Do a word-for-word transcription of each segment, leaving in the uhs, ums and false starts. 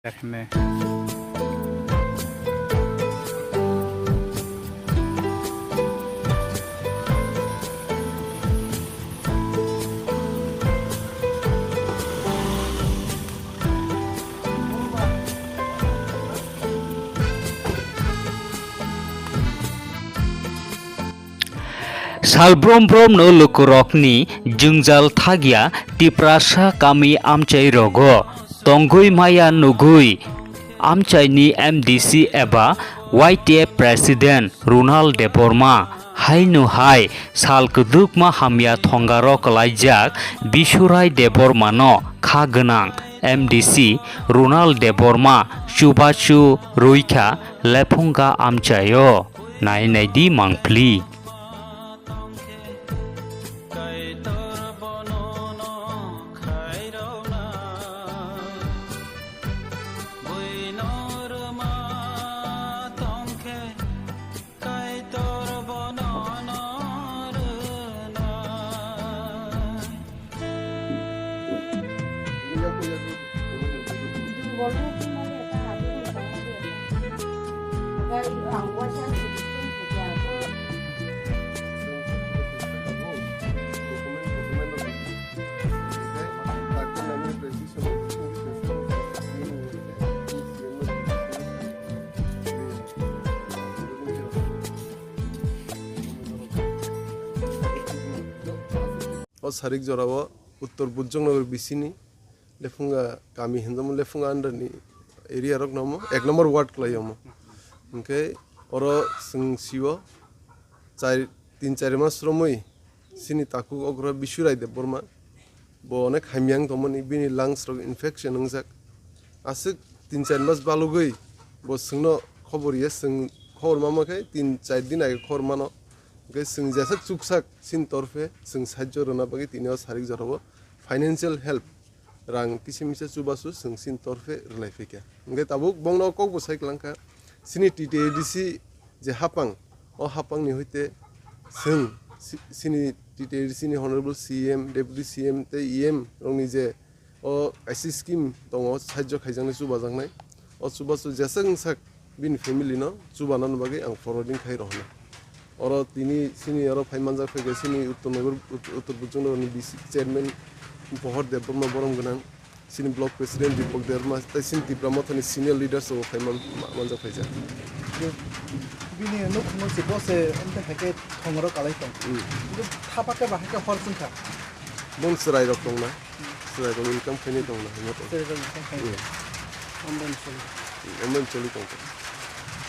Ekhne. Salbrom bromno lukurokni jwngjal thakya Tiprasa kami amchairogo tongwi maya nugwi amchaini M D C eba Y T F President Runal Debbarma haino hai sal kwdwkma hamya thongaro kwlaijak Bisurai Debbarmano kha gwnang M D C Runal Debbarma chubachu rwikha Lephunga amchaio. Nai nai di mangpli. O sarik jorao Uttor Bujongnagar bisini Lephunga kami hinjamo, Lephunga under ni area rok no omo ek number ward kwlai omo. Hinkhe oro chwng sio char, tin char mas romwi chini takhuk okra Bisurai Debbarma. Bo onek hamya wng tongmani, bini lungs rok infection wngjak. Aswk tin char mas balugwi bo chwngno khobor ya, chwng khobor mama khe tin char din age khobor mano. Hinkhe chwng jeswk chuksak chini torphe chwng sahajyo rwna bagwi tini o sarik jorao financial help, rang kisa misa chubachu chwng chini torphe rwlai phaikha. Hinkhe tabuk bongno kokbo sai kwlangkha, chini T T A D C je hapang, o hapangni hoite chwng si-, chini T T A D C ni Honorable C M, Deputy C M tei E M rokni je o kaisa scheme tongo, sahajyo khaijaknai, chubajaknai. O chubachu jeswk wngsak bini family no chubanani bagwi ang forwarding khai rohornai. Oro tini chini oro phai manjak phaikha chini Uttor Nagar, Ut-, Uttor Bujongnagar ni B C chairman Pohor Debbarma borom gwnang, chini block president Deepak Debbarma, tei chini Tipra Mothani senior leaders rok phai man-, ma-, manjak phaijak. Bini nukhungno se bo se amtwi hai khe thongro kalai tong. Hmm. Kintu thapa khe bahai khe hor chwngkha. Bong chwrai rok tongna. Chwrai rok income khainai tongna hwnma tong. Chwrai rok income khainai. Hmm. Ambai choli. Hmm, ambai choli tong tong.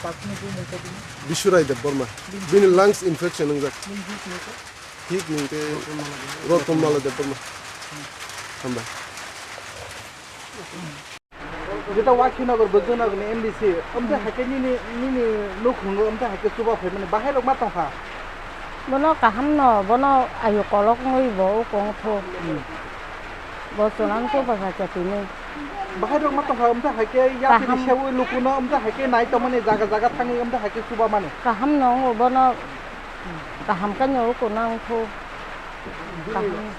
Takni bumung khe bini? Bisurai Debbarma. Bini? Bini lungs infection wngjak. Bini bumung khe? Thik hinkhe Ratan Mala Debbarma. Hmm. Hambai. Jeta Wakhinagar Bojongnagar ni M D C, amtwi hai khe nini, nini nukhungo amtwi hai khe chuba phaimani, bahai rok ma tongkha? Bono kaham no, bono ayu kolok wngwi bo ukong thu. Hmm. Bo chwlang chuba kha khe tini. Bahai rok ma tongkha, amtwi hai khe yapri kaham. Seui lukuno amtwi hai khe nai tongmani, jaga jaga thangwi amtwi hai khe chuba mani. Kaham no wngo bono. Kaham khe no uko nang kho. Bini kaham.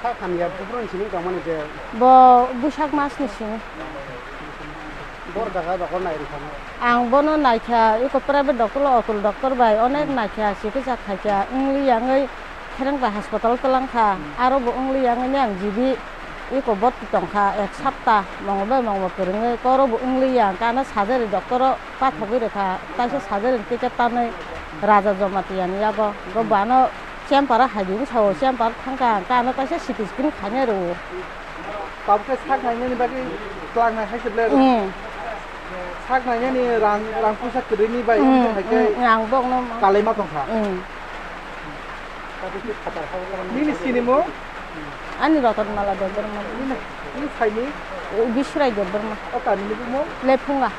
Sak hamya buphuru ni simi tongmani je. Bo Buisak mas ni simi. Bor jaga doktor nai rwkha na? Ang bono naikha, eko private doctor lo, Atul doctor bai onek hmm naikha, chikitsa khaikha, wngli yangwi Kherengbai hospital twlang kha, hmm aro bo wngli yangwi ni ang G B eko borti tongkha, ek sapta, mongo bai mongo kwrwngwi, koro bo wngli yang, kano surgery doctor o pathogwi rwkha, taisa surgery ni ticket tanwi Raja Jamatia ni yago. Go bano chamber o hai di sao, chamber thangkha, kano taisa C T scan khainai rwo. Tabuk khe sak nainani bagwi twlang nai hai se ble rw. Hmm. Sak nainani rang, rang puisa kwrwini bai hmm, wngkha hai khe hmm, ang bokno ma- kalaima tongkha. Hmm. Nini sinimo? Ani Ratan Mala Debbarma. Nini, nini saini? Bisurai Debbarma. O kami ni bumo? Lephunga.